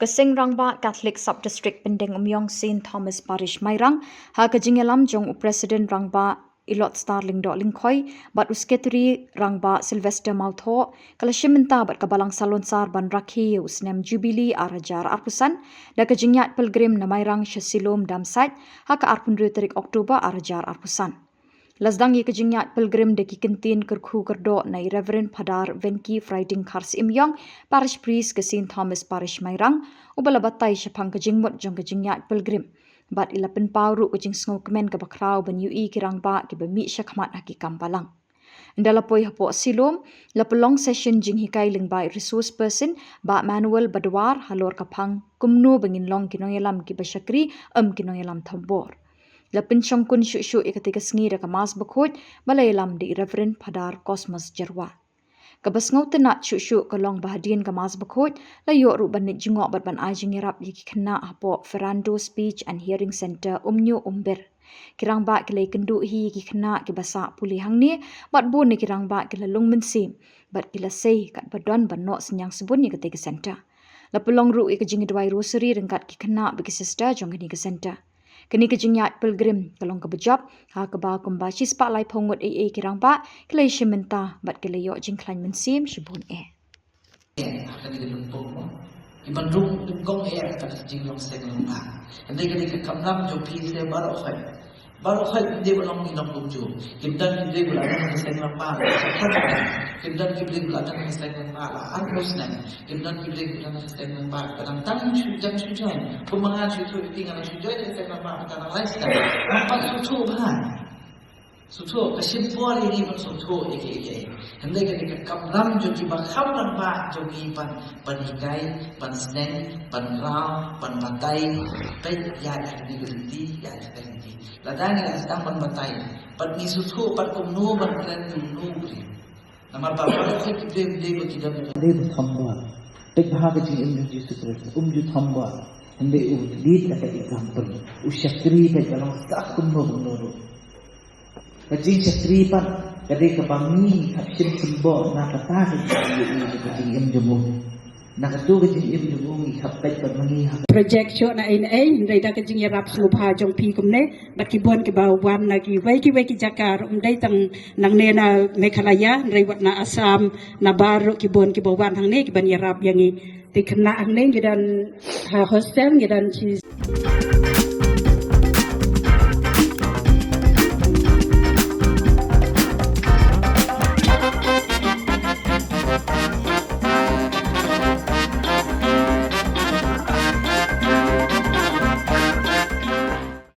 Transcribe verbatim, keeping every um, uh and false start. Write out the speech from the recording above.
Ka Seng Rangbah Catholic Sub District Pyndengumiong Saint Thomas Parish Mairang, ha ka jingïalam jong u President Rangbah Ilot Star Lyngdoh Lyngkhoi bad u Secretary Rangbah Sylvester Mawthoh, ka la shim bynta bad ka Balang Salonsar ban rakhe ïa u snem Jubilee ar hajar arphew san da ka jingïaid pilgrim na Mairang sha Siloam Dam Site ha ka arphew tarik October ar hajar arphew san. La sdang ïa ka jingïaid pilgrim da ki kyntien kyrkhu kyrdoh na i Reverend Phadar Venki Friding Kharsyiemiong, Parish Priest ka Saint Thomas Parish Mairang, uba la batai shaphang ka jingmut jong ka jingïaid pilgrim. Bad i la pynpaw ruh ka jingsngewkmen kaba khraw ban ïohi ki rangbah kiba mih shakhmat ha ki kam balang. Ynda la poi hapoh Siloam, la pynlong session jinghikai lyngba i resource person Bah Manuel Badwar halor ka phang kumno ba ngin long ki nongïalam kiba shakri, em ki nongïalam thombor. La pynshongkun shuh shuh ïa katei ka sngi da ka Mass Bakhuid ba la ïalam da i Reverend Phadar Cosmas Jyrwa. Kaba sngewtynnat shuh shuh ka long ba hadien ka Mass Bakhuid la ïoh ruh ban leit jngoh bad ban ai jingïarap ïa ki khynnah hapoh Ferrando Speech and Hearing Centre Umñiuh Umbir. Ki rangbah ki la ïakynduh hi ïa ki khynnah kiba sah pule hangne bad bun na ki rangbah ki la lung mynsiem bad ki la sei katba don ban noh synñiang sbun ïa katei ka centre. La pynlong ruh ïa ka jingduwai rosary ryngkat ki khynnah bad ki sister jong kane ka centre. Kane ka jingïaid pilgrim ka long kaba jop ha kaba kumba shispah laiphew ngut ei ei ki rangbah ki la ïashim bynta bad ki la ïoh jingkhlaiñ mynsiem shibun eh. Ïa, ha kane ka lympung mo. Ki ban rung nyngkong ïa kata ka jinglong seng lyngba. Hynrei kane ka kamram jong phi se baroh khoit. Baroh khoit ym dei ban long ki nongkumjuh. Kim don ki briew ba la don ha ka seng lyngba la sah khat snem. Kim don ki briew ba la don ha ka seng lyngba la arphew snem. Kim don ki briew ba la don ha ka seng lyngba ba dang tang shu jan shu join. Kum ma nga shu thoh ïa phi nga dang shu join ha ka seng lyngba mynta dang lai snem. Nga pat shu thoh bha. Sngewthuh, ka shim por ïa ngi ban sngewthuh ïa kiei kiei. Hynrei kane ka kamram jong kiba kham rangbah jong ngi ban, ban hikai, ban sneng, ban rah, ban batai. Peit ïa, ïa kane ka lynti, ïa kane ka lynti. Lada ngi la sdang ban batai, bad ngi sngewthuh bad kumno ban kren ïa uno u briew. Namar ba baroh ki briew dei ba ki don, dei ba thombor. Peit bha ka jingim jong Jisu Khrist, um ju thombor. Hynrei u lead like an example. U shakri, peit ba long sah kumno kumno ruh. Ka jingshakri pat ka dei kaba ngi hap shim symboh na kata ka jingïohi ka jingim jong u. Na kato ka jingim jong u ngi hap peit pat ma ngi ha. Project shuh na ei na ei, hynrei da ka jingïarap sngewbha jong phi kumne bad ki bun kiba wan na kiwei kiwei ki jaka ruh, ym dei tang nangne na Meghalaya, hynrei wat na Assam, nabar ruh ki bun kiba wan hangne kiban ïarap ïa ngi. Te khynnah hangne ngi don ha hostel, ngi don shi